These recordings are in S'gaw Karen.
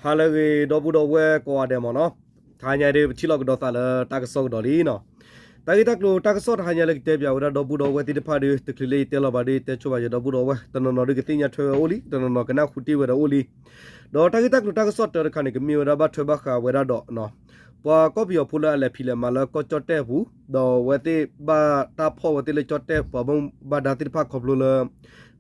ဟါလၢအဂ့ၤ ဒီပုၢ်ဒီဝဲၢ်ကိးဂၤဒဲးမ့ၢ်နီၤ, တဟါညါဒုး ပထံၣ်လိာ်ကဒီးသးလၢတၢ်ကစီၣ်ကဒီးလံနီၤ. တၢ်ဂ့ၢ်တၢ်ကျိၤတၢ်ကစီၣ်တဟါညါလၢကတဲပၠးဝဲဒၣ်ဒီပုၢ်ဒီဝဲၢ်သ့ၣ်တဖၣ်ဒီး တချုးလၢယတဲလီၤဘၣ်ဒီး ယတဲဆိဘၣ်ယဒီပုၢ်ဒီဝဲၢ် တနီၤနီၤဒုးကသ့ၣ်ညါထွဲဝဲအိၣ်လံ, တနီၤနီၤကနၣ်ဃုတ့ၢ်ဝဲဒီးအိၣ်လံ. ဒီးတၢ်ဂ့ၢ်တၢ်ကျိၤတၢ်ကစီၣ်တၢတခါန့ၣ် ကမ့ၢ်ဝဲဒၣ်ဘၣ်ထွဲဘၣ်ဃးဝဲဒၣ်ဒီး ပှၤကီၢ်ပယီၤဖိလၢအလဲၤဖံးလဲၤမၤလၢကီၢ်ကၠီၣ်တဲၣ်အပူၤ, ဒီးအဝဲသ့ၣ်ဘၣ်တၢ်ဖီၣ်ဝဲသ့ၣ်လၢကၠီၣ်တဲၣ်ပှၤဘၣ်မူဘၣ်ဒါသ့ၣ်တဖၣ်ခီဖျိလၢ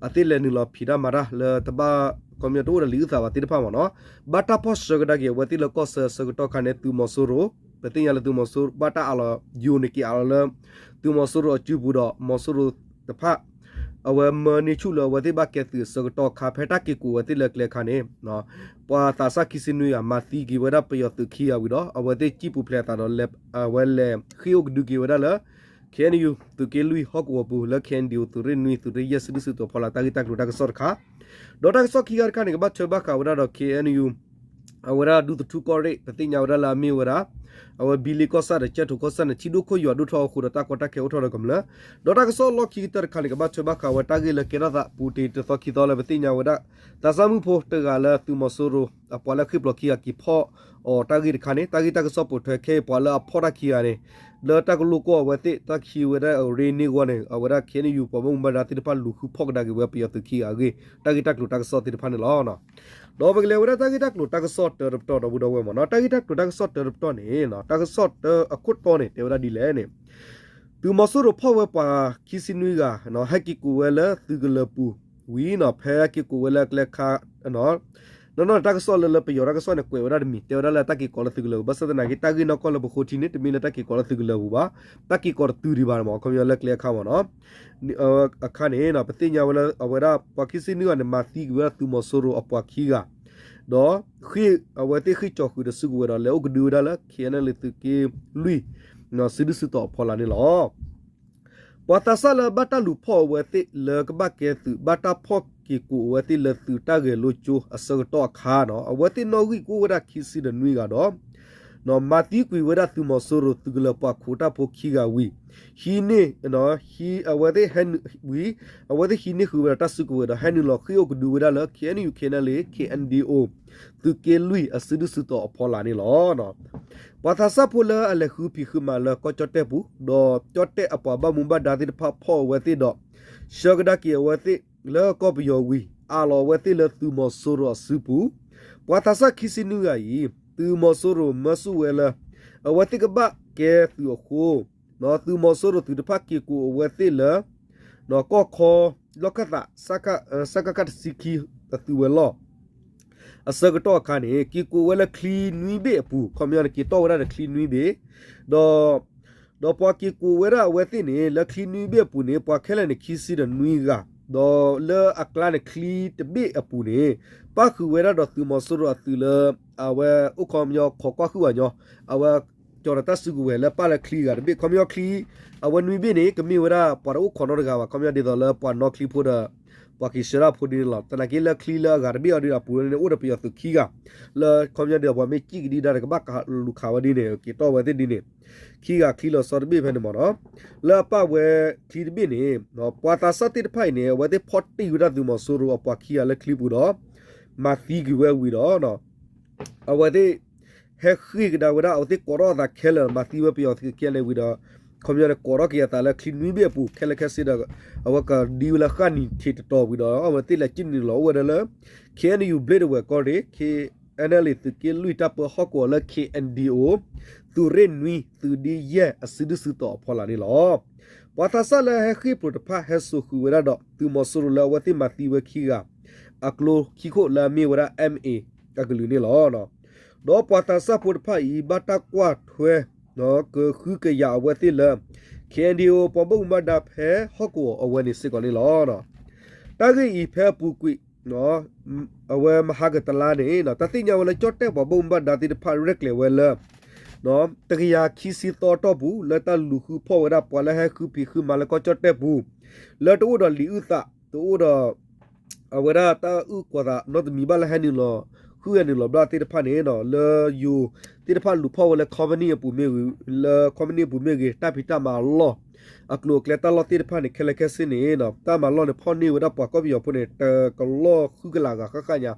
အသ့ၣ်လဲၤနုာ်လီၤဖံးတၢ်မၤတၢ်လၢတဘၣ် ခီပညီတအိၣ်ဒီးလံာ်အုၣ်သးဘၣ်သ့ၣ်တဖၣ်မ့ၢ်နီၤ, ဘၣ်တၢ်ဖီၣ်ဆှၢကဒါက့ၤအဝဲသ့ၣ်လၢကီၢ်ဆၢအဆၢကတီၢ်ခါန့ၣ် သုးမီၤစိရိၤ, ပသ့ၣ်ညါလၢသုးမီၤစိရိၤ ဘၣ်တၢ်အးလီၤယိၤန့ၣ်က့ၤအးလီၤလၢ သုးမီၤစိရိၤအစုပူၤဒီး မီၤစိရိၤတဖၣ် အဝဲမၢန့ၢ်ဆူၣ်လၢအဝဲသ့ၣ်ဘၣ်ကဲသုးအဆၢကတီၢ်အခါ ဖဲတၢ်က့ၤကိးဝဲသ့ၣ်လၢကျဲအခါန့ၣ် ပှၤသးစၢ်ခံဆံနွံဂၤ မၤသံက့ၤဝဲဒၣ်ပယီၤသုးခံဂၤဝံၤဒီး အဝဲသ့ၣ်စံၣ်ပူၤဖျဲးအသးဒီး အဝဲလဲၤဃ့ၢ်အိၣ်ကဒုက့ၤဝဲဒၣ်လၢ ခ့ၣ်အဲၣ်ယူၣ် သုးက့လွံၢ်ဟီၣ်ကဝီၤပူၤလၢ ခ့ၣ်အဲၣ်ယူၣ် သုးရ့ၣ်နွံ သုးရ့ၣ်ယဲၢ် စုဒုၣ်စုတီၤအဖီလာ် တၢ်ဂ့ၢ်တၢ်ကျိၤတၢ်ကစီၣ်တခါ, ဒီးတၢ်ကစီၣ်ခံခါတခါန့ၣ် ကဘၣ်ထွဲဘၣ်ဃးဝဲဒၣ်ဒီး ခ့ၣ်အဲၣ်ယူၣ် အဝဲဒၣ်ဒူသထူကီၢ်ရ့ၣ် ပသ့ၣ်ညါဝဲဒၣ်လၢအမ့ၢ်ဝဲဒၣ် အဝဲဘံလ့ကီၢ်ဆၣ်ဒီးကၠဲၣ်ထိၣ်ကီၢ်ဆၣ်န့ၣ် ထံဒိၣ်ခိၣ်ယွၤဒိၣ်ထီၣ်အဃိဒီး တၢ်ကီတၢ်ခဲအိၣ်ထီၣ်ဒီးကမျၢၢ်, ဒီးတၢ်ကစီၣ်လီၢ်ခံကတၢၢ်တခါန့ၣ် ကဘၣ်ထွဲဘၣ်ဃးဝဲတၢ်ဂ့ၢ်လၢကဲထီၣ်သးပူၤတ့ၢ်တသီခံသီလၢပသ့ၣ်ညါဝဲဒၣ် သးစၢ်မုၣ်ဖိတဂၤလၢသုးမီၤစိရိၤ အပှၤလၢဃ့ၢ်ပျီၤခံဂၤက့ၤဖီၣ်အီၤတၢ်ဂ့ၢ်တခါန့ၣ် တၢ်ဂ့ၢ်တၢ်ကစီၣ်ပိာ်ထွဲခဲအံၤပှၤလၢအဖီၣ်တၢ်ခံဂၤန့ၣ် လၢတၢ်ကလိာ်ကွီၢ်အဝဲသ့ၣ် တၢ်ခံဝဲဒၣ်အရ့န့ၢ်ဂီၢ်န့ၣ် အဝဲဒၣ် ခ့ၣ်အဲၣ်ယူၣ် ပှၤဘၣ်မူဘၣ်ဒါသ့ၣ်တဖၣ်လူၤဃုဖီၣ်ကဒါက့ၤဝဲပယီၤသုးခံဂၤအဂ့ၢ် တၢ်ဂ့ၢ်တၢ်ကျိၤတၢ်ကစီၣ်သ့ၣ်တဖၣ်န့ၣ်လီၤ. ဒီးပကလဲၤဝဲဒၣ်တၢ်ဂ့ၢ်တၢ်ကျိၤတၢ်ကစီၣ်တၢတပတီၢ်ဒီပုၢ်ဒီဝဲၢ်မ့ၢ်နီၤ, တၢ်ဂ့ၢ်တၢ်ကျိၤတၢ်ကစီၣ်တၢတပတီၢ်န့ၣ် တၢ်ကစီၣ်တၢအခိၣ်တီန့ၣ် တဲဝဲဒၣ်ဒ်လဲၣ်န့ၣ် သုးမီၤစိရိၤဖီၣ်ဝဲပှၤခံဆံနွံဂၤ ဟဲက့ၤကိးဝဲလၢသုးကလၢၤပူၤဝံၤနီၤ, ဖဲက့ၤကိးဝဲလၢကျဲခါ နီၢ်နီၢ်တၢ်ကစီၣ်လၢလၢပယီၤတၢ်ကစီၣ်န့ၣ် ကွဲးဝဲဒၣ်တမံၤ တဲဝဲဒၣ်လၢတၢ်က့ၤကိးလၢသုးကလၢၤပူၤ ဘၣ်ဆၣ်သနာ်က့ တၢ်ဂ့ၢ်နီၢ်ကီၢ်လၢပဃိထံန့ၣ် တမ့ၢ်လၢတၢ်က့ၤကိးလၢသုးကလၢၤပူၤဘၣ်, တၢ်က့ၤကိးတတုၤဒံးဘၣ်မ့ၢ် ခီပညီလၢကျဲအခါမ့ၢ်နီၤ အခါန့ၣ် ပသ့ၣ်ညါဝဲလၢအဝဲဒၣ်ပှၤခံဆံနွံဂၤန့ၣ် မၤသံကွံာ်ဝဲဒၣ်သုးမီၤစိရိၤအပှၤခံဂၤ ဒီး အဝဲသ့ၣ်ဃ့ၢ်ကၠီၤဃုာ်ဒီးစုကဝဲၤဒီး လဲၤအိၣ်ကဒုဝဲဒၣ်လၢ ခ့ၣ်အဲၣ်ယူၣ် သုးက့လွံၢ် စုဒုၣ်စုတီၤအဖီလာ်န့ၣ်လီၤ. ပှၤသးစၢ်လၢဘၣ်တၢ်လူၤဖီၣ်အဝဲသ့ၣ်လၢကဘၣ်ကဲသုး ဘၣ်တၢ်ဖီၣ်က့ၤကိးအဝဲသ့ၣ်လၢသုးတၢ်ဂဲၤလိကၠိအဆၢကတီၢ်အခါနီၤ အဝဲသ့ၣ်နီၣ်ဂံၢ်ကအိၣ်ဝဲဒၣ်ခံဆံဒီးနွံဂၤဒီး မၤသံကွံာ်ဝဲဒၣ်သုးမီၤစိရိၤသုးကလၢၤပှၤခိးတၢ်ဖိခံဂၤဝံၤ ဟံးန့ၢ် အဝဲသ့ၣ်ဟဲနုာ်ဝံၤ အဝဲသ့ၣ်ဟံးန့ၢ်ဃုာ်ဝဲဒၣ်တၢ်စုကဝဲၤဒီး ဟဲနုာ်လီၤဃ့ၢ်အိၣ်ကဒုဝဲဒၣ်လၢ ခ့ၣ်အဲၣ်ယူၣ် ခ့ၣ်အဲၣ်ယူၣ် ခ့ၣ်အဲၣ်ယူၣ် သုးက့လွံၢ်အစုဒုၣ်စုတီၤအဖီလာ်န့ၣ်လီၤ. ပှၤသးစၢ်ဖိလၢအလဲၤဃုဖံးဃုမၤလၢကီၢ်ကၠီၣ်တဲၣ်ပူၤ ဒီးကၠီၣ်တဲၣ်အပှၤဘၣ်မူဘၣ်ဒါသ့ၣ်တဖၣ်ဖီၣ်အဝဲသ့ၣ်ဒီး ဆှၢကဒါက့ၤအဝဲသ့ၣ်လၢကီၢ်ပယီၤဝံၤ အးလီၤအဝဲသ့ၣ်လၢသုးမီၤစိရိၤအစုပူၤ, ပှၤသးစၢ်ခံဆံနွံဂၤအံၤ သုးမီၤစိရိၤမၢဆူၣ်ဝဲလၢ အဝဲသ့ၣ်ကဘၣ်ကဲသုးအဃိ သုးမီၤစိရိၤသုးတဖၣ်က့ၤကိးအဝဲသ့ၣ်လၢ ကီၢ်ခီလီၢ်ခၢၣ်သး စကခ တဆံခံ အသုးဝဲၤလီၢ် အဆၢကတီၢ်အခါန့ၣ် က့ၤကိးဝဲလၢချံနွံဘ့ၣ်အပူၤ ခီပညီန့ၣ် က့ၤတီၢ်ဝဲဒၣ်ဒီးချံနွံဘ့ၣ် ဒီး ဒီးပှၤက့ၤကိးဝဲဒၣ်အဝဲသ့ၣ်န့ၣ် လၢချံနွံဘ့ၣ်အပူၤန့ၣ် ပှၤခဲလၢာ်န့ၣ်ခံဆံဒီးနွံဂၤ, ဒီးလၢအကျါန့ၣ်ချံတဘ့ၣ်အပူၤန့ၣ် ပၣ်ဃုာ်ဝဲဒၣ်ဒီးသုးမီၤစိရိၤအသုးလၢ အဝဲအိၣ်ခီပညီခိးကွၢ်ဃုာ်ဝဲညီ, အဝဲကၠီၤဒီးတၢ်စုကဝဲၤလၢပၣ်လၢချံဂၤတဘ့ၣ် ခီပညီချံ အဝဲနွံဘ့ၣ်န့ၣ် ကမ့ၢ်ဝဲဒၣ်ပှၤတအိၣ်ခိးနီတဂၤဘၣ် ခီပညီဒ်သိးလၢပှၤနီၣ်ချံဖိဒီး ပှၤက့ၤဆှၢဒၣ်ဖိဒ်န့ၣ်လီၤ. သနာ်က့လၢချံလၢအဂၤတဘ့ၣ်အီၤဒ်အပူၤန့ၣ် အိၣ်ဒီးပယီၤသုးခံဂၤ လၢခီပညီဒ်သိးပှၤမ့ၢ်စံၣ်ကဒံဒၣ်ဒီး ကဘၣ်ကလူၤခးဝဲဒ်န့ၣ် က့ၤတီၢ်ဝဲသ့ၣ်ဒ်န့ၣ် ခံဂၤချံလီၤဆီတဘ့ၣ်ဖဲန့ၣ်မ့ၢ်နီၤ, လၢအပၣ်ဝဲချံတဘ့ၣ်န့ၣ် ပှၤသးစၢ်သ့ၣ်တဖၣ်အံၤန့ၣ် အဝဲသ့ၣ်ဖီၣ်တံၢ်ဝဲဒၣ်သုးမီၤစိရိၤအပှၤခံဂၤလၢချံပူၤဒီး မၤသံကွံာ်ဝဲဝံၤဒီး အဝဲသ့ၣ် ဟဲဃ့ၢ်ကဒါဝဲဒၣ် အဝဲသ့ၣ်ကိးထီၣ်အသးခဲလၢာ် မၤသံဝဲပယီၤသုးခံဂၤန့ၣ်ဝံၤဒီး ခီပညီန့ၣ် ကိးထီၣ်က့ၤအသးလၢချံနွံဘ့ၣ်အပူၤ ခဲလၢာ်ခဲဆ့ဒီး အဝဲကဒံဝဲလၢဃၣ်နံၤထံးတတီၤဝံၤဒီး အဝဲသ့ၣ်လဲၤစံၣ်နုာ်လီၤအိၣ်ဝဲဒၣ်လၢ ခ့ၣ်အဲၣ်ယူၣ် ဘျ့ၣ်တဝဲၤကီၢ်ရ့ၣ် ခ့ၣ်အဲၣ်ယူၣ် သုးက့လွံၢ်တၢ်ပၢဟီၣ်ကဝီၤလၢ ခ့ၣ်အဲၣ်ယူၣ် သုးရ့ၣ်နွံ သုးဒ့ယဲၢ်အစုဒုၣ်စုတီၤအဖီလာ်န့ၣ်လီၤ. ပှၤသးစၢ်လၢဟဲဃ့ၢ်ပျိၤတဖၣ် ဟဲစိာ်ဃုာ်ဝဲဒၣ်ဒီး သုးမီၤစိရိၤလၢအဝဲသ့ၣ်မၤသံဝဲခံဂၤ အကျိခံခိၣ်လၢအမ့ၢ်ဝဲဒၣ် အမ်ၣ်အ့ၣ် အကလုာ်န့ၣ်လီၤ. ဒီးပှၤသးစၢ်ဖိတဖၣ်အံၤ ဘၣ်တၢ်ကွၢ်ထွဲ ကဃုကယာ်အဝဲသ့ၣ်လၢ ခ့ၣ်အဲၣ်ယူၣ် ပှၤဘၣ်မူဘၣ်ဒါဖဲဟီၣ်ကဝီၤအဝဲန့ၣ်စ့ၢ်ကီးန့ၣ်လီၤ. တၢ်ဂ့ၢ်အံၤဖဲအပူၤကွံာ် အဝဲမဟါကတလါန့ၣ် တၢ်သ့ၣ်ညါဝဲလၢကၠီၣ်တဲၣ်ပှၤဘၣ်မူဘၣ်ဒါသ့ၣ်တဖၣ်ရဲၣ်ကျဲၤဝဲလၢ တကယၤခံဆံသီအတီၢ်ပူၤ လၢတၢ်လူၤဃုဖီၣ်ဝဲဒၣ်ပှၤလၢဟဲဃုဖံးဃုမၤလၢကီၢ်ကၠီၣ်တဲၣ်ပူၤ လၢတအိၣ်ဒီးလံာ်အုၣ်သး တအိၣ်ဒီး အဝဲဒၣ်တၢ်အုၣ်ကီၤသးနီတမံၤဘၣ်လၢဟဲနုာ်လီၤ ဃုဂဲၤနုာ်လီၤဘျၣ်သ့ၣ်တဖၣ်န့ၣ် လၢယိၤ သ့ၣ်တဖၣ်လူၤဖီၣ်ဝဲလၢ ခီပနံၣ်အပူၤမ့ၢ်ဂ့ၤ, လၢ ခီပနံၣ်အပူၤမ့ၢ်ဂ့ၤ, တၢ်ဖံးတၢ်မၤအလီၢ်, အကျိၤအကျဲတၢ်လီၢ်သ့ၣ်တဖၣ်န့ၣ် ခဲလၢာ်ခဲဆ့န့ၣ် တၢ်မၤလီၢ်န့ၣ် ဖီၣ်န့ၢ်ဝဲဒၣ်ပှၤကီၢ်ပယီၤဖိန့ၣ် တကလီၢ်ဃုကလးဂၤဃၣ်ဃၣ်ညါ,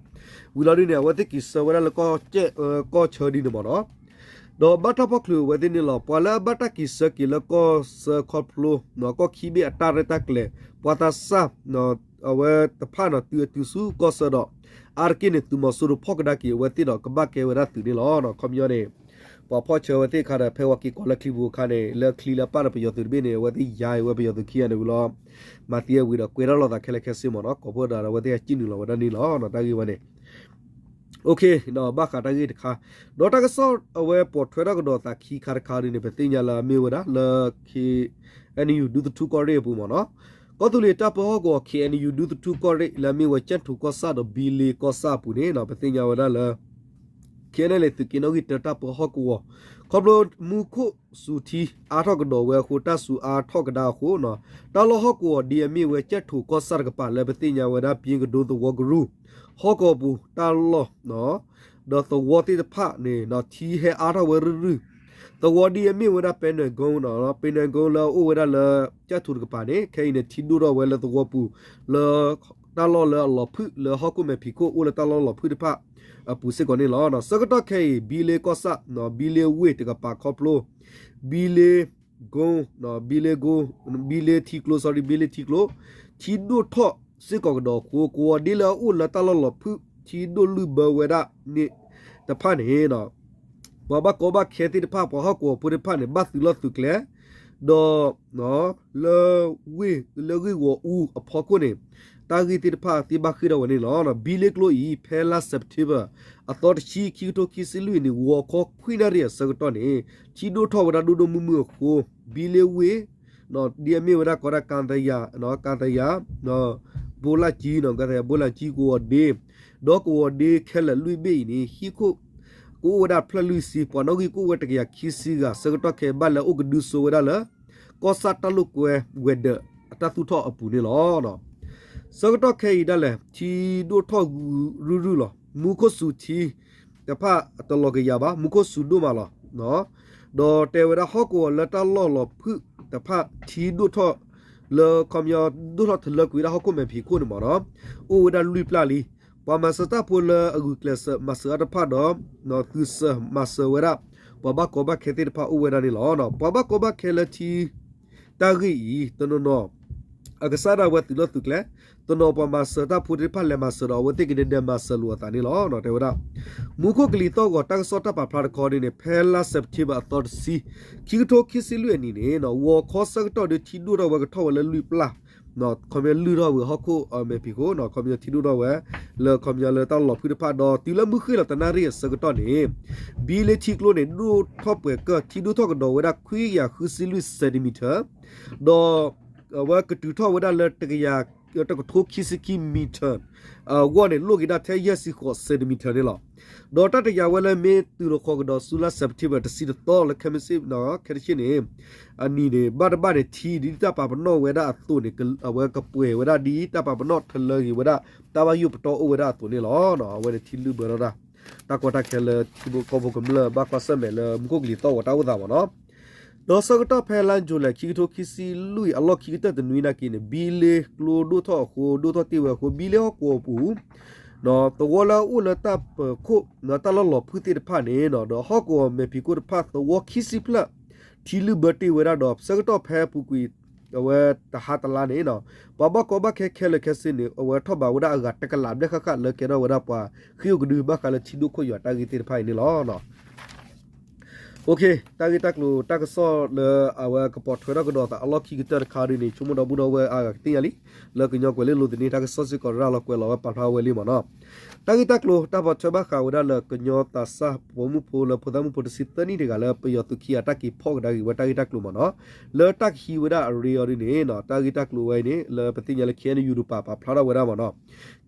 ဝံၤလီၤဒုန့ၣ် အဝဲသ့ၣ်က့ၤဆၢဝဲဒၣ်လၢ ကီၢ်ဆၢဒ်န့ၣ်မ့ၢ်နီၤ, ဒီးဘၣ်တၢ်ဖီၣ်ချုးအဝဲသ့ၣ်န့ၣ်လီၤ. ပှၤလၢအဘၣ်တၢ်က့ၤဆၢက့ၤလၢကီၢ်စၢခီဖျိ ကီၢ်ခံဘ့ၣ်အတၢ်ရဲၣ်တၢ်ကျဲၤ, ပှၤသးစၢ် အဝဲတဖၣ်န့ၣ် တုၤအတုၤဆူကီၢ်ဆၢဒီး အါတက့ၢ်န့ၣ် သုးမီၤစိရိၤဖီၣ်ကဒါက့ၤအဝဲသ့ၣ်ဒီး ကဘၣ်ကဲဝဲဒၣ်သုးန့ၣ်လီၤ. ခီပညီန့ၣ် ပှၤဖီၣ်ဆၢဝဲသ့ၣ်အခါဒီး ဖဲဝဲက့ၤကိးလၢချံပူၤအခါန့ၣ် လၢချံလၢပၢ်ဒီးပယီၤသုးတဘ့ၣ်န့ၣ် အဝဲသ့ၣ်ယါအံၤဝဲပယီၤသုးခံဂၤန့ၣ်ဝံၤလီၤ, မၤသံအဝံၤဒီး ကွဲးတၢ်လိာ်သးခဲလၢာ်ခဲဆ့မ့ၢ်နီၤ, ကိးဖုၣ်ဒီးအဝဲသ့ၣ်ဟဲစံၣ်နုာ်လီၤဝဲဒၣ်န့ၣ်လီၤ. တၢ်ဂ့ၢ်ဝဲန့ၣ် ဘၣ်ဃးတၢ်ဂ့ၢ်တခါ, ဒီးတၢ်ကစီၣ်အဝဲပိာ်ထွဲထီၣ်ကဒီးသးခံခါတခါဒ်န့ၣ် ပသ့ၣ်ညါလၢအမ့ၢ်ဝဲဒၣ်လၢ ခ့ၣ်အဲၣ်ယူၣ် ဒူသထူကီၢ်ရ့ၣ်အပူၤမ့ၢ်နီၤ, ကီၢ်သူလ့ၤတၢ်ပၢဟီၣ်ကဝီၤ ခ့ၣ်အဲၣ်ယူၣ် ဒူသထူကီၢ်ရ့ၣ် လၢအမ့ၢ်ဝဲကၠဲၣ်ထိၣ်ကီၢ်ဆၣ်ဒီးဘံလ့ကီၢ်ဆၣ်အပူၤန့ၣ် ပသ့ၣ်ညါဝဲဒၣ်လၢ ခ့ၣ်အဲၣ်ယူၣ် သုးက့နီၣ်ဂံၢ်တၢတၢ်ပၢဟီၣ်ကဝီၤ, ခီဖျိမူခိၣ်စူၤထံအါထီၣ်ကဒီးဝဲအဃိ တၢ်စူၤအါထီၣ်ကဒါအဃိ, တၢ်လီၢ်ဟီၣ်ကဝီၤဒ်အမ့ၢ်ဝဲကၠဲၣ်ထိၣ်ကီၢ်ဆၣ်တကပၤလၢပသ့ၣ်ညါဝဲဒၣ် ပယ့ကဒိသဝီကရူၢ် ဟီၣ်ကဝီၤပူၤတၢ်လီၢ် ဒီးသဝီသ့ၣ်တဖၣ်န့ၣ် ထံဟဲအါထီၣ်ဝဲရုၢ်ရုၢ်, သဝီဒ်အမ့ၢ်ဝဲဒၣ်ပဲနွဲၣ်ကိ, ပဲနွဲၣ်ကိ လၢအအိၣ်ဝဲဒၣ်လၢ ကၠဲၣ်ထိၣ်တကပၤန့ၣ် ခဲအံၤန့ၣ် ထံဒိၣ်ထီၣ်ဝဲလၢသဝီပူၤ လၢတၢ်လီၢ်လၢအလီၤဖုၣ် လၢဟီၣ်ခိၣ်မဲာ်ဖံးခိၣ်အိၣ်လၢတၢ်လီၢ်လီၤဖုၣ်တဖၣ်အပူၤစ့ၢ်ကီးန့ၣ်လီၤ. ဆၢကတီၢ်ခဲအံၤ ဘံလ့ကီၢ်ဆၣ် ဘံလ့ဝ့ၢ်တကပၤခီဖျိ ဘံလ့ကိ, ဘံလ့ကိ, ဘံလ့ထံကျိ, sorry, ဘံလ့ထံကျိ ထံဒိၣ်ထီၣ်စ့ၢ်ကီးကဒီးအဃိ ကဝီၤဒ့လၢအအိၣ်လၢတၢ်လီၢ်လီၤဖုၣ် ထံဒိၣ်လုၢ်ဘၢဝဲဒၣ်န့ၣ်တဖၣ်န့ၣ် ပှၤဘၣ်ကီဘၣ်ခဲသ့ၣ်တဖၣ် ပှၤဟီၣ်ကဝီၤဖိသ့ၣ်တဖၣ်န့ၣ် ဘၣ်သုးလီၢ်သုးကျဲ ဒီး လၢဝ့ၢ် လၢဂ့ၢ်ဂီၤအူအဖီခိၣ်န့ၣ် တၢ်ဂ့ၢ်သ့ၣ်တဖၣ်သ့ဘၣ်ဃ့ၢ်ထီၣ်ဝဲန့ၣ်လီၤ. ဘံလ့ကျိအံၤ ဖဲလါ September အသီတဆံ ခံကထိခံဆံလွံၢ်အနံၤ ဂီၤခီခွံနၣ်ရံၣ်အဆၢကတီၢ်န့ၣ် ထံဒိၣ်ထီၣ်ဝဲဒၣ်ဒိၣ်ဒိၣ်မုၢ်မုၢ်အဃိ ဘံလ့ဝ့ၢ် ဒ်အမ့ၢ်ဝဲဒၣ်ကီးဒၣ် ကၤသယၤ ကၤသယၤ ဘိလၣ်ကၠံ ကၤသယၤဘိလၣ်ကၠံကဝီၤဒ့ ဒီးကဝီၤဒ့ခဲလၢာ်လွံၢ်ဘ့ၣ်အံၤန့ၣ် ဟံၣ်ခိၣ် ကအိၣ်ဝဲဒၣ်ဖျၢၣ်လွံၢ်ဆံ ပှၤနီၣ်ဂံၢ်ကအိၣ်ဝဲတကယၤခံဆံဂၤ ဆၢကတီၢ်ခဲအံၤဘၣ်လဲၤအိၣ်ကဒုစိဝဲဒၣ်လၢ ကီၢ်ဆၣ်တၢ်လိာ်ကွဲဝဲၤဒၢးအတၢ်သူၣ်ထီၣ်အပူၤန့ၣ်လီၤ. ဆၢကတီၢ်ခဲအံၤဒၣ်လဲာ် ထံဒိၣ်ထီၣ်ဂုၤရုၢ်ရုၢ်လီၤ. မူခိၣ်စူၤထံတဖၣ်တလီၤကယၤဘၣ်, မူခိၣ်စူၤဒိၣ်မးလီၤ. ဒီးတဲဝဲဒၣ်ဟီၣ်ကဝီၤလၢတၢ်လီၢ်လီၤဖုၣ်တဖၣ်ထံဒိၣ်ထီၣ်လၢခီပညီ ဒိၣ်ထီၣ်တလၢကွံာ်ဝဲဒၣ်ဟီၣ်ခိၣ်မဲာ်ဖံးခိၣ်န့ၣ်မ့ၢ်နီၤ အိၣ်ဝဲဒၣ်လွံၢ်ပျၢ်လံ. ပှၤမၤစၢၤတၢ်ဖိလၢအဂုာ်ကျဲးစၢးမၤစၢၤအါတဖၣ်ဒီး သုးစၢၤမၤစၢၤဝဲဒၣ် ပှၤဘၣ်ကီဘၣ်ခဲသ့ၣ်တဖၣ်အိၣ်ဝဲဒၣ်န့ၣ်လီၤ. ပှၤဘၣ်ကီဘၣ်ခဲလၢထံ တၢ်ဂ့ၢ်အံၤ တနီၤနီၤ အကစၢ်ဒၣ်ဝဲသုးလီၢ်သုးကျဲ, တနီၤပှၤမၤစၢၤတၢ်ဖိသ့ၣ်တဖၣ်လဲၤမၤစၢၤဒီး အဝဲသ့ၣ်ကဒဲဒဲမၤစၢၤလိာ်အသးန့ၣ်လီၤ. တဲဝဲဒၣ် မူခိၣ်ကလံၤသီၣ်ဂီၤတၢ်ကစီၣ်တၢ်ပာ်ဖျါတခီဒ်န့ၣ် ဖဲလါစဲးပထ့ဘၢၣ်အသီတဆံ ခံကထိခံဆံလွံၢ်အနံၤန့ၣ် ဂီၤခီဆၢကတီၢ်ဒီးထံဒိၣ်ထီၣ်ဝဲကထီၣ်ဝဲလၢလွံၢ်ပျၢ် ခီပညီလုၢ်ထီၣ်ဝဲဟီၣ်ခိၣ်မဲာ်ဖံးခိၣ် ခီပညီထံဒိၣ်ထီၣ်ဝဲ လၢခီပညီလၢတၢ်လီၤဖုၣ်တဖၣ်ဒီး တုၤလၢမုၢ်ဃ့ၢ်လီၤတနၣ်ရံၣ်အဆၢကတီၢ်န့ၣ် ဘံလ့ထံကျိန့ၣ် ဒိၣ်ထီၣ်ပှဲၤကၢၢ် ထံဒိၣ်ထီၣ်ကဒီးဝဲဒၣ်ခွံကယၤဃုဆံလွံၢ် centimeter ဒီး အဝဲကတုၤထီၣ်ဝဲဒၣ်လၢ တကယၤ တကထိခံဆံခံ meter အဂီၢ်န့ၣ် လိၣ်က့ၤဒၣ်ထဲယဲၢ်ဆံဃိး centimeter န့ၣ်လီၤ. ဒီးတၢ်တယာ်ဝဲလၢမ့ၢ်တုၤလီၤဃီၤကဒီးဆူလါ September တဆံတသီလၢခဲမုၢ်ဆ့ၣ် ခဲတဆ့န့ၣ် အနံၤန့ၣ် ဘၣ်တဘၣ်န့ၣ် ထံဒ်တၢ်ပာ်ပနီၣ်ဝဲဒၣ်အသိးန့ၣ် အဝဲကပှဲၤဝဲဒၣ်ဒ်တၢ်ပာ်ပနီၣ်ထလၢက့ၤဝဲဒၣ် တၢ်ဘၣ်ယိၣ်ပတီၢ်အိၣ်ဝဲဒၣ်အသိးန့ၣ်လီၤ. အဝဲန့ၣ်ထံလုၢ်ဘၢထီၣ်တၢ် တၢ်ကီတၢ်ခဲလၢထံဖိကီၢ်ဖိကမျၢၢ်ဘၣ်ကွၢ်ဆၢၣ်မဲာ်လၢမူခိၣ်ကလံၤသီၣ်ဂီၤတၢ်အိၣ်သးမ့ၢ်နီၤ ဒီးဆၢကတီၢ်ဖဲလါယူၤလံ ခံကထိခံဆံလွံၢ် အလီၢ်ခံကတၢၢ်တနွံနာ်က့န့ၣ် ဘံလ့ကျိဒိၣ်ထီၣ်အဃိ ဒိၣ်ထီၣ်တ့ၢ်ဝဲအဃိ ဘံလ့ဟီၣ်ကဝီၤပူၤ သဝီလၢအအိၣ်လၢတၢ်ပၢၤခိၣ် တၢ်လီၢ်လီၤဖုၣ်သ့ၣ်တဖၣ်န့ၣ် ဒီးဟီၣ်ကဝီၤမဲာ်ဖံးခိၣ်တဖၣ် သဝီခံဆံဖျၢၣ် ထံလုၢ်ဘၢတ့ၢ်ဝဲဒၣ်ဒီး ဆၢကတီၢ်ဖဲအပူၤကွံာ် အဝဲတဟါတလါန့ၣ် ပှၤဘၣ်ကီဘၣ်ခဲခဲလၢာ်ခဲဆ့န့ၣ် အဝဲထီၣ်ဘးဝဲဒၣ်အဂၤတကလးဘျဲၣ်ဃၣ်ဃၣ်လၢကဲထီၣ်ဝဲဒၣ်ပှၤဃ့ၢ်အိၣ်ကဒုဘၣ်ဃးလၢထံဒိၣ်ခိၣ်ယွၤတၢ်ဂ့ၢ်သ့ၣ်တဖၣ်အံၤန့ၣ်လီၤ. တၢ်ဂ့ၢ်တၢ်ကျိၤတၢ်ကစီၣ်လၢအဝဲကပိာ်ထွဲထီၣ်ကဒီးသးအလီၢ်ခံကတၢၢ်တခါဒ်န့ၣ် ဆိကမိၣ်ဒီပုၢ်ဒီဝဲၢ်အါဂၤကသ့ၣ်ညါလံ လၢကညီကွဲၤလ့လိၤသန့ တၢ်ကစီၣ်စ့ၢ်ကီးရၤလီၤကွဲးလီၤဝဲပာ်ဖျါဝဲလံမ့ၢ်နီၤ. တၢ်ဂ့ၢ်တၢ်ကျိၤတၢ်ပိာ်ထွဲဘၣ်ဃးဝဲဒၣ်လၢ ကညီသးစၢ်ပိာ်မုၣ်ဖိလၢဖိသၣ်မုၣ်ဖိတဆံသၢနံၣ်တဂၤလၢပယီၤသုးခံဂၤတၢ်က့ၤဖီၣ်ကဒါက့ၤဝဲတၢ်ဂ့ၢ်တၢ်ကျိၤမ့ၢ်နီၤ. လၢတၢ်ကဟံးဝဲဒၣ်အရ့အီၤဒ်န့ၣ် တၢ်ဂ့ၢ်တၢ်ကျိၤဝဲအံၤန့ၣ် လၢပသ့ၣ်ညါလၢ ခ့ၣ်အဲၣ်ယူၣ် တပာ်ပာ်ဖျါထီၣ်ဝဲဒၣ်မ့ၢ်နီၤ.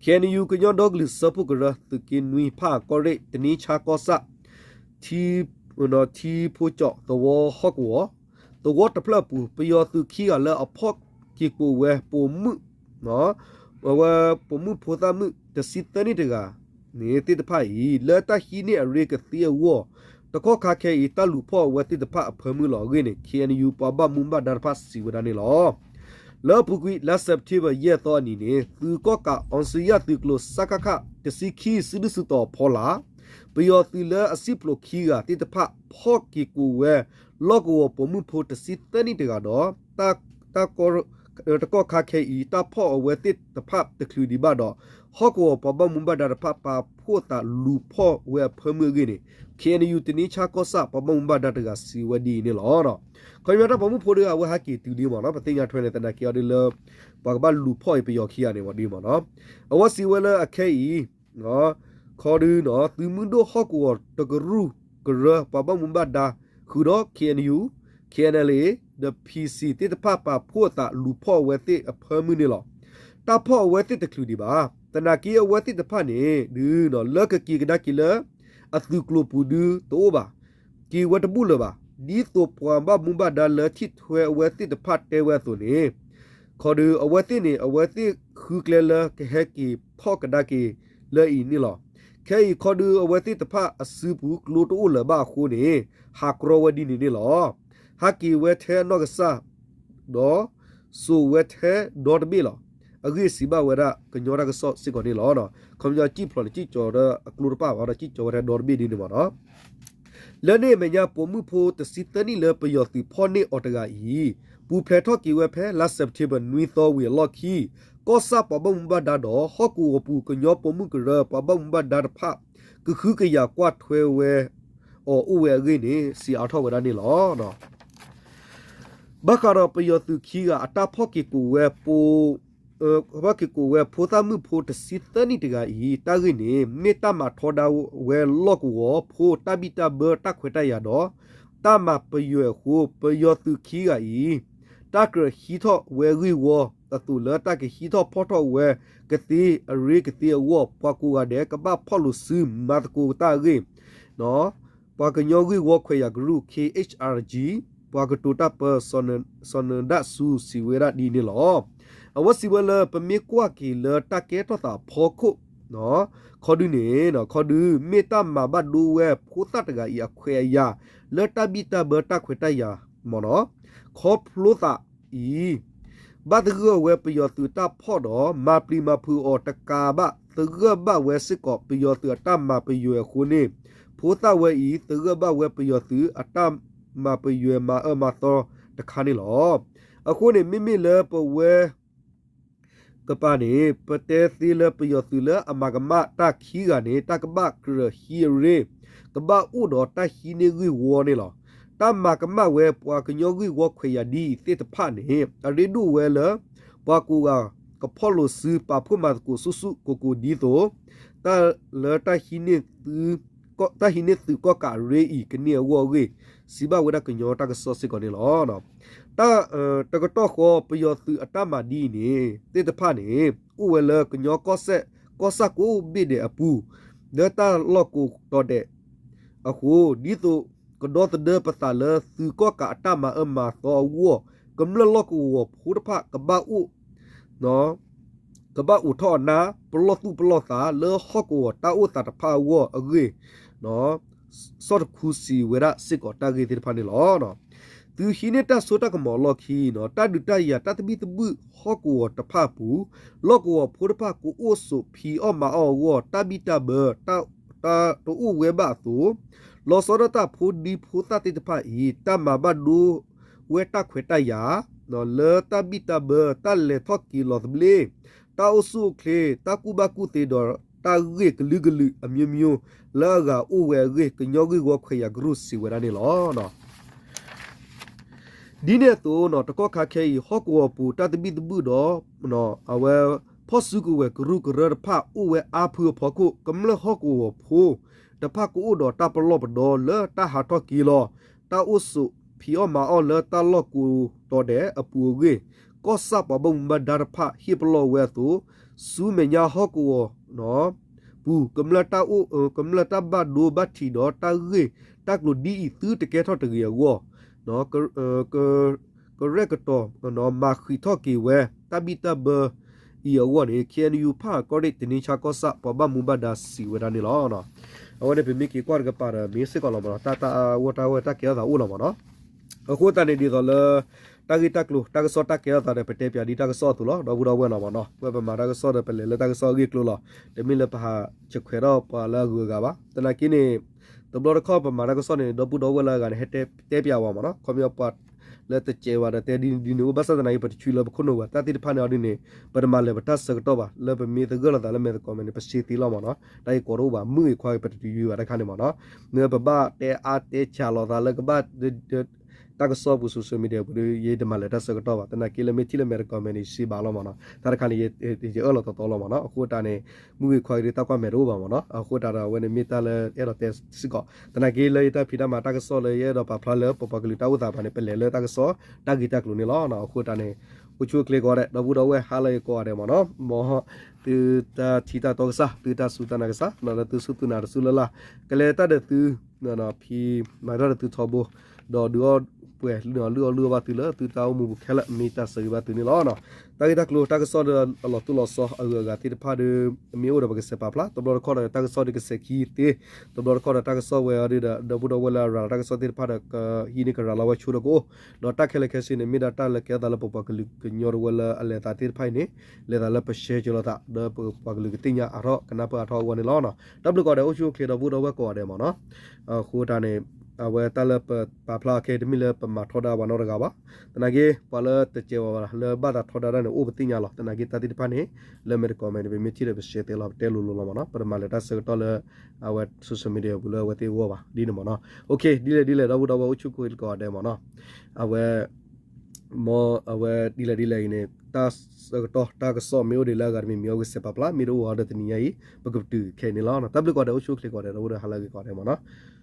ခ့ၣ်အဲၣ်ယူၣ် ကညီဒီကလုာ်စၢဖှိၣ်ကရၢ သုးက့နွံ ဖၣ်အၣ်ကီၢ်ရ့ၣ် တနံဆါကီၢ်ဆၣ် ထံ ထံဖိကၠီၣ်သဝီဟီၣ်ကဝီၤ သဝီတဖျၢၣ်အပူၤ ပယီၤသုးခံဂၤလၢအဖီၣ်က့ၤပိာ်ဝဲပိာ်မုၣ် အဝဲပိာ်မုၣ်ဖိသၣ်မုၣ်တဆံသၢနံၣ်တဂၤန့ၣ်သ့ၣ်တဖၣ်အံၤ လၢတၢ်ဟံးန့ၢ်အရ့ကသ့အဂီၢ် တကီၢ်ခါခဲအံၤ တၢ်လူၤဖီၣ်အဝဲသ့ၣ်တဖၣ်အဖၢမုၢ်လီၤအဂ့ၢ်န့ၣ် ခ့ၣ်အဲၣ်ယူၣ် ပှၤဘၣ်မူဘၣ်ဒါတဖၣ်စံးဝဲဒၣ်န့ၣ်လီၤ. လၢအပူၤကွံာ် လါစဲးပထ့ဘၢၣ် ယဲၢ်သီအနံၤန့ၣ် သုးကီၣ်ကး အောင်ဇေယျ သုးကျိၤ စကခ တဆံခံ စုဒုၣ်စုတီၤအဖီလာ် ပယီၤသုးလၢအစံၣ်ဖျိးခံဂၤသ့ၣ်တဖၣ် ဖီၣ်က့ၤကိးဝဲ လီၢ်ကဝီၤပိာ်မုၣ်ဖိတဆံသၢနံၣ်တဂၤဒီး တၢ် တကီၢ်ခါခဲအံၤ တၢ်ဖီၣ်အဝဲသ့ၣ်တဖၣ်တချုးဒံးဘၣ်ဒီး ဟီၣ်ကဝီၤပှၤဘၣ်မူဘၣ်ဒါတဖၣ် ပာ်ဖှိၣ်သးလူၤဖီၣ်ဝဲအဖၢမုၢ်အဂ့ၢ်န့ၣ် ခ့ၣ်အဲၣ်ယူၣ် တနံဆၣ်ကီၢ်ဆၣ် ပှၤဘၣ်မူဘၣ်ဒါတဂၤစံးဝဲဒ်အံၤန့ၣ်လီၤ. ခီပညီတၢ်ပိာ်မုၣ်ဖိတဂၤ အဝဲဟးက့ၤတုၤလံမ့ၢ်နီၤ, ပသ့ၣ်ညါထွဲန့ၣ် သနာ်က့အီၤဒ်လၢ ပှၤကဘၣ်လူၤဖီၣ်အံၤပယီၤခံဂၤန့ၣ်မ့ၢ်ဒ်မ့ၢ်နီၤ, အဝဲစံးဝဲလၢအခဲအံၤ ခီဒု သုးမုၢ်ဒိၣ်ဟီၣ်ကဝီၤတကရူၢ်ကရၢ ပှၤဘၣ်မူဘၣ်ဒါ ဃုာ်ဒီး ခ့ၣ်အဲၣ်ယူၣ်, ခ့ၣ်အဲၣ်အဲၣ်လ််အ့ ဒီး ဖံၣ်စံၣ် သ့ၣ်တဖၣ် ပာ်ဖှိၣ်သးလူၤဖီၣ်အဝဲသ့ၣ်အဖၢမုၢ်န့ၣ်လီၤ. တၢ်ဖီၣ်အဝဲသ့ၣ်တချုးဒံးဘၣ်. သနာ်က့အဝဲသ့ၣ်တဖၣ်န့ၣ် ဒု လၢကက့ၤကဒါက့ၤလၢ အသုးကျိၤပူၤဒုတအိၣ်ဘၣ်, က့ၤဝဲတဘူၣ်လၢၤဘၣ်. ဒ်သိးပှၤဘၣ်မူဘၣ်ဒါလၢထံၣ်ထွဲအဝဲသ့ၣ်တဖၣ်တဲဝဲအသိးန့ၣ် ခီဒု အဝဲသ့ၣ်န့ၣ် အဝဲသ့ၣ်ဃုကျဲလၢကဟဲက့ၤထီၣ်ကဒါက့ၤလၢအံၤန့ၣ်လီၤ. ခဲအံၤခီဒု အဝဲသ့ၣ်တဖၣ်အစုပူၤကျိတအိၣ်လၢၤဘၣ်အဃိန့ၣ် ဟးကြီဝဲဒ်န့ၣ်န့ၣ်လီၤ. ဟးက့ၤဝဲထဲအနီၢ်ကစၢ် ဒီး စိာ်ဝဲထဲဒီတဘ့ၣ်လီၤ. အဂ့ၢ်စံးဘၣ်ဝဲဒၣ်ကညီတၢ်ကစီၣ်စ့ၢ်ကီးန့ၣ်လီၤ. ခီပညီစံၣ်ဖျိးန့ၣ် စံၣ်ကၠီၤဒီးအကျိတဖၣ်ဘၣ်ဒီး စံၣ်ကၠီၤဝဲထဲဒီတဘ့ၣ်ဒ်န့ၣ်မ့ၢ်နီၤ. လၢန့ၣ်အမဲာ်ညါ ပိာ်မုၣ်ဖိတဆံသၢနံၣ်လၢပယီၤသုးဖီၣ်န့ၢ်အီၤတဂၤအံၤ ပူၤဖျဲးထီၣ်က့ၤဝဲဖဲလါစဲးပထ့ဘၢၣ်နွံသီဝံၤအလီၢ်ခံ ကီၢ်ဆၣ်ပှၤဘၣ်မူဘၣ်ဒါဒီး ဟီၣ်ကဝီၤပူၤကညီပိာ်မုၣ်ကရၢ ပှၤဘၣ်မူဘၣ်ဒါတဖၣ် ကဟုကယာ်ကွၢ်ထွဲဝဲအီၤအိၣ်ဝဲအဂ့ၢ်န့ၣ် စံးအါထီၣ်ဝဲဒၣ်န့ၣ်လီၤ. ဘၣ်ဃးဒီးပယီၤသုးခံဂၤအတၢ်ဖီၣ်က့ၤကိးဝဲ ဖီၣ်က့ၤကိးဝဲဖိသၣ်မုၣ်ဖိတဆံသၢနံၣ်တဂၤအံၤ တၢ်ဂ့ၢ်န့ၣ် မ့ၢ်တၢ်မၤထီဒါဝဲလီၢ်ကဝီၤဖိတၢ်ဘံၣ်တၢ်ဘၢတၢ်ခွဲးတၢ်ယာ်ဒီး တၢ်မၤပယွဲၢ်အဃိ ပယီၤသုးခံဂၤအံၤ တၢ်ကြၢးဟံးထီၣ်ဝဲဂံၢ်ဝီအသိးလၢတၢ်ကဟံးထီၣ်ဖီၣ်ထီၣ်ဝဲ ကသ့အရ့ကသ့အဂီၢ် ပှၤကိးဂၤဒဲး ကဘၣ်ဖီၣ်လိာ်စုမၤသကိးတၢ်အဂ့ၢ် ပှၤကညီဂံၢ်ဝီခွဲးယာ်ကရူၢ် ခ့ၣ်အ့ၣ်အါတကံ ပှၤကတိၤတၢ်ပၢ စီၤနၢၤဒၣ်စူၤ စံးဝဲဒၣ်ဒ်န့ၣ်လီၤ. အဝဲစံးဝဲလၢ ပမ့ၢ်ကွၢ်က့ၤလၢတၢ်ကဲထီၣ်သးအဖီခိၣ် ခီဒုန့ၣ် ခီဒု မ့ၢ်တၢ်မၤဘၣ်ဒိဝဲဖိသၣ်တဂၤအံၤအခွဲးအယာ် လၢတၢ်ဘံၣ်တၢ်ဘၢတၢ်ခွဲးတၢ်ယာ်မ့ၢ်နီၤ ခီဖျိသးအံၤ ဘၣ်သဂၢၢ်ဝဲပယီၤသုးတၢ်ဖီၣ်ဒီး မၤပျံၤမၤဖုးအီၤတကးဘၣ် သဂၢၢ်ဘၣ်ဝဲစ့ၢ်ကီးပယီၤသုးအတၢ်မၤပယွဲၢ်အဃိန့ၣ် ဖိသၣ်ဝဲအံၤ သဂၢၢ်ဘၣ်ဝဲပယီၤသုးအတၢ်မၤပယွဲၢ်မၤအၢမၤသီတခါန့ၣ်လီၤ. အဃိန့ၣ် မ့မ့ၢ်လၢပဝဲ ကပၤန့ၣ် ပတဲသ့လၢပယီၤသုးလၢအမၤကမၣ်တၢ်ခံဂၤန့ၣ် တၢ်ကဘၣ်ကြၢးဟံးအရ့ ကဘၣ်အိၣ်ဒီးတၢ်ဟံးန့ၢ်ဂံၢ်ဝီန့ၣ်လီၤ. တၢ်မၤကမၣ်ဝဲပှၤကညီဂံၢ်ဝီခွဲးယာ်ဒ်အံၤသ့ၣ်တဖၣ်န့ၣ် အရ့ဒိၣ်ဝဲလၢ ပှၤကိးဂၤ ကဖီၣ်လိာ်စုပာ်ဖှိၣ်မၤသကိးဆူၣ်ဆူၣ်ကိၢ်ကိၢ်ဒ်သိး တၢ်လၢတၢ်ဟံးန့ၢ်သုး တၢ်ဟံးန့ၢ်သုးကီၣ်ကးအရ့အံၤကန့ၢ်အဂီၢ်အဂ့ၢ် စံးဘၣ်ဝဲဒၣ်ကညီတၢ်ကစီၣ်စ့ၢ်ကီးန့ၣ်လီၤ. တၢ် တကတီၢ်ဃီ ပယီၤသုးအတၢ်မၤဒ်အံၤန့ၣ် သ့ၣ်တဖၣ်န့ၣ် အိၣ်ဝဲလၢကညီကီၢ်စဲၣ် ကီၢ်ဆၣ်ကိးဘ့ၣ်ဒဲးအပူၤ လၢတၢ်လီၢ်ကိးတီၤဒဲးအဃိ ဒ်သိးကဒီသဒၢပသးလၢသုးကီၣ်ကးအတၢ်မၤအၢမၤသီအဂီၢ် ကမျၢၢ်လီၢ်ကဝီၤဖိတဖၣ်ကဘၣ်အိၣ် ကဘၣ်အိးထီၣ်အနၢ် ပလီၢ်သူၣ်ပလီၢ်သးလၢဟီၣ်ကဝီၤတၢ်အိၣ်သးတဖၣ်အဂီၢ်အဂ့ၢ် စီၣ်တခူစံးဝဲဒၣ်စ့ၢ်ကီးတၢ်ဂ့ၢ်သ့ၣ်တဖၣ်န့ၣ်လီၤ. သုးဟံးန့ၢ်တၢ်စိတၢ်ကမီၤအလီၢ်ခံ တၢ်ဒုးတၢ်ယၤတၢ်သဘံၣ်သဘုၣ်ဟီၣ်ကဝီၤတဖၣ်အပူၤ လီၢ်ကဝီၤဖိတဖၣ်ကအိၣ်ဆိးဖံးအီၣ်မၤအီၣ်အဂီၢ် တၢ်ဘံၣ်တၢ်ဘၢ တၢ်တအိၣ်ဝဲဘၣ်အသိး လီၤဆီဒၣ်တၢ်ဖိဒံဖိသၣ်သ့ၣ်တဖၣ်အံၤ တၢ်မၤဘၣ်ဒိဝဲတၢ်ခွဲးတၢ်ယာ် လၢတၢ်ဘံၣ်တၢ်ဘၢ တၢ်လဲၤထီၣ်က့ၤလီၤသဘျ့ တၢ်အိၣ်ဆူၣ်အိၣ်ချ့ တၢ်ကူၣ်ဘၣ်ကူၣ်သ့ဒီးတၢ်ဂ့ၢ်ကလုာ်ကလုာ်အမျိုးမျိုး လၢအဂၤအိၣ်ဝဲအဂ့ၢ် ကညီဂံၢ်ဝီခွဲးယာ်ကရူၢ်စံးဝဲဒၣ်န့ၣ်လီၤ. ဒ်န့ၣ်အသိး တကီၢ်ခါခဲအံၤ ဟီၣ်ကဝီၤပူၤတၢ်သဘံၣ်သဘုၣ်ဒီး အဝဲ ဖီၣ်စုကဝဲၤကရူၢ်ကရၢတဖၣ်အိၣ်ဝဲအါဖုအဖီခိၣ် ကမျၢၢ်ဟီၣ်ကဝီၤဖိတဖၣ်ကအိၣ်ဒီးတၢ်ပလီၢ်ပဒီလၢတၢ်ဟးထီၣ်က့ၤလီၤ တၢ်အိၣ်ဆိးဖံးအီၣ်မၤအီၣ်လၢတၢ်လီၢ်ကိးတီၤဒဲးအပူၤအဂ့ၢ် ကီၢ်ဆၣ်ပှၤဘၣ်မူဘၣ်ဒါတဖၣ်ဟ့ၣ်ပလီၢ်ဝဲအသိး ဆူမဲာ်ညါဟီၣ်ကဝီၤ ပူၤ ကမျၢၢ်တၢ်အိၣ် ကမျၢၢ်တၢ်ဘၣ်ဒိဘၣ်ထံးဒီးတၢ်ဂ့ၢ်တၢ်ကျိၤဒ်အံၤသုတကဲထီၣ်တဂ့ၤအဂီၢ် က ကရဲၣ်ကတီၤ မၤဃံးထီၣ်က့ၤဝဲ တၢ်ဘံၣ်တၢ်ဘၢအံၤအဂီၢ်န့ၣ် ခ့ၣ်အဲၣ်ယူၣ် ဖၣ်အကီၢ်ရ့ၣ် တနံဆါကီၢ်ဆၣ် ပှၤဘၣ်မူဘၣ်ဒါစံးဝဲဒၣ်န့ၣ်လီၤ. အဝဲန့ၣ်ပမ့ၢ်က့ၤကွၢ်တကပၤဒီး မ့ၢ်စ့ၢ်ကီးလီၤမ့ၢ်နီၤ, တၢ်တၢ်အဂီၢ်တၢ်ဝဲတၢ်ကဲထီၣ်သးအိၣ်လီၤမ့ၢ်နီၤ. အဃိသတးန့ၣ်ဒ်သိးလၢ တၢ်ဂ့ၢ်တၢ်ကျိၤ တၢ်ကစီၣ်တၢ်ကဲထီၣ်သးဒီး ပတဲပၠးဒ်တၢ်ကစီၣ်အသိးလီၤ. ဒီပုၢ်ဒီဝဲၢ်နီၤမ့ၢ်နီၤ, ဝဲပမၤတၢ်ကစီၣ်ဒီး ပလဲၤလၢတၢ်ကစီၣ်အဂ့ၢ်အကျိၤလီၤ. တမ့ၢ်လၢပဟးဆဲးခွဲးထီၣ်ပှၤလၢအဂုၤအဂၤဘၣ်. သနာ်က့န့ၣ် တဘျီတခီၣ်ပမၤတၢ်ကစီၣ်န့ၣ် ဒီပုၢ်ဒီဝဲၢ်လၢအဂၤန့ၣ် ဟဲတဲပၠးဝဲမ့ၢ်နီၤ, ခီပညီပှၤလၢတစဲးဝဲဒီး တဲဒ်န့ၣ်ဒ်န့ၣ်အိၣ် ဘၣ်ဆၣ်သနာ်က့ ပတဆှံလၢပခိၣ်နူာ်ဘၣ်, တၢ်သ့ၣ်တဖၣ်န့ၣ်အီၤဒ်န့ၣ် ပတမၤလၢၤပတၢ်ဆၢကတီၢ်ဘၣ်. လၢပမ့ၢ်သဂၢၢ်လိာ်သးလၢမဲာ်သကိးမဲာ်န့ၣ် ပစ့သ့လီၤမ့ၢ်နီၤ, တၢ်ဂ့ၢ်ကီတအိၣ်ဘၣ်, မုၢ်ဂ့ၤခွါဂ့ၤ ပတတုၤယွံၤဘၣ်တခါန့ၣ်မ့ၢ်နီၤ. မ့ၢ်ပဘၣ်တဲအါတဲဆးလိာ်သးလၢကဘၣ် တၢ်ကစီၣ်ပူၤ social media ပူၤဒီး ယတမၤလၢၤတၢ်ဆၢကတီၢ်ဘၣ်. သနာ်က့လၢမ့ၢ်ထံၣ်လၢမဲာ်သကိးမဲာ်န့ၣ် ယစ့ဘၣ်လီၤမ့ၢ်နီၤ, တၢ်တခါန့ၣ် ယအၢၣ်လီၤတီတီလီၤမ့ၢ်နီၤ. အဃိသတးန့ၣ် မုၢ်ဂ့ၤခွါဂ့ၤဒီး တၢ်ကွၢ်မဲာ်တအိၣ်ဘၣ်မ့ၢ်နီၤ. အဃိသတးဒီး အဝဲန့ၣ်မ့ၢ်တၢ်လၢအဲၣ်ဒိးတဲစ့ၢ်ကီး, သနာ်က့လၢယတၢ်ဖံးတၢ်မၤတၢ်ကစီၣ်လၢယအဲၣ်ဒိးပာ်ဖျါလၢ ပပှၤကလုာ်တၢ်အိၣ်သးဘၣ်န့ၣ် ပလဲၤလၢတၢ်ကစီၣ် တၢ်ဂ့ၢ်တၢ်ကျိၤန့ၣ်လီၤ. အဃိသတးန့ၣ် အိၣ်ဆူၣ်အိၣ်ချ့ကိးဂၤဒဲး, ဒီပုၢ်ဒီဝဲၢ်ဟါလၢအဂ့ၤကိးဂၤဒဲးမ့ၢ်နီၤ, မ်သုတၢ်ထံၣ်တၢ်တီကစၢ်, သုတၢ်စူၢ်တၢ်နာ်ကစၢ်, လၢသုစူၢ်သုနာ်တစူၢ်လၢ်လၢ်, ကလဲၤတၢ်ဒီးသု ဖံးမၤတၢ်ဒီးသုထီဘိ, ဒီးဒုးအီၣ်ပှဲၤလုၢ်အီၣ်လုၢ်အီၣ်ဘၣ်သုလၢသုတၢ်အိၣ်မူပူၤခဲလၢာ် မ့ၢ်တၢ်ဆၢဂ့ၤဘၣ်သုန့ၣ်လီၤ. တၢ်ဂ့ၢ်တၢ်ကျိၤတၢ်ကစီၣ်ဒီး အလီၤတိၢ်လီၤဆီအဂုၤအဂၤသ့ၣ်တဖၣ်ဒီး မ့ၢ်အိၣ်ဒီးပကဆဲးပာ်ဖျါ, တဘျီတခီၣ်ဒီးတၢ်ကစီၣ်ဒီးကဆဲးခံသ့, တဘျီတခီၣ်ဒီးတၢ်ကစီၣ်ဝဲအီၤဒီး ဒီပုၢ်ဒီဝဲၢ်လၢအရၤလီၤတၢ်ကစီၣ်သ့ၣ်တဖၣ်ဒီး ကဟံးန့ၢ်ကရၤလီၤဝဲဆိဒီးကအိၣ်, ဒီးတၢ်ခဲလၢာ်ခဲဆ့န့ၣ် မ့ၢ်ဒၣ်တၢ်လၢကဲထီၣ်သးလၢပပှၤကလုာ်ကညီတဝၢလၢအလဲၤသးသ့ၣ်တဖၣ်အံၤန့ၣ် လဲၤသးလၢပရှဲကၢလိာ်သး ဒီးပပှၤကလုာ်ကသ့ၣ်ညါအါထီၣ်ကနၢ်ပၢၢ်အါထီၣ်အဂီၢ်န့ၣ်လီၤ. တၢ်ဘျုးကိးဂၤဒဲး အိၣ်ဆူၣ်အိၣ်ချ့ဒီပုၢ်ဒီဝဲၢ်ကိးဂၤဒဲးမ့ၢ်နီၤ. အဃိတၢ်န့ၣ် အဝဲတၢ်လၢပပာ်ဖျါအီၤခဲအံၤ တမ့ၢ်လၢပမၤထီဒါပှၤနီတဂၤဘၣ်. သနာ်က့ ပှၤလၢတစဲးဝဲဘၣ်လၢဘၣ်သးထီဒါတၢ်န့ၣ် အိၣ်ပသ့ၣ်ညါလီၤ. သနာ်က့တၢ်သ့ၣ်တဖၣ်န့ၣ် လၢမဲာ်တကိးမဲာ်န့ၣ် ပမ့ၢ်ထံၣ်ဒီးပရှဲသ့လီၤ ပတဲလိၤလိၤလီၤမ့ၢ်နီၤ. ပတမၤလၢၤတၢ်ဆၢကတီၢ်လၢ အဝဲ social media ပူၤလၢအဝဲသ့ၣ်အဂီၢ်ဘၣ် ဒ်န့ၣ်မ့ၢ်နီၤ. ဒ်လဲၣ်ဒ်လဲၣ် ဒီပုၢ်ဒီဝဲၢ်အိၣ်ဆူၣ်အိၣ်ချ့ကိးဂၤဒဲးမ့ၢ်နီၤ. အဝဲ မ်အဝဲဒ်လဲၣ်ဒ်လဲၣ်အံၤန့ၣ် တၢ်ဆၢကတီၢ်တၢ်ကစီၣ်မ့ၢ်အိၣ်ဒံးလၢအဂၤတမံၤမံၤ အဝဲကဆဲးပာ်ဖျါ မ့ၢ်တအိၣ်အီၤဒီးတနံၤညါအံၤ ပကပတုာ်ခဲအံၤန့ၣ်လီၤ. တၢ်ဘျုးကိးဂၤဒဲး အိၣ်ဆူၣ်အိၣ်ချ့ကိးဂၤဒဲး ဒီပုၢ်ဒီဝဲၢ်ဟါလၢအဂ့ၤကိးဂၤဒဲးမ့ၢ်နီၤ.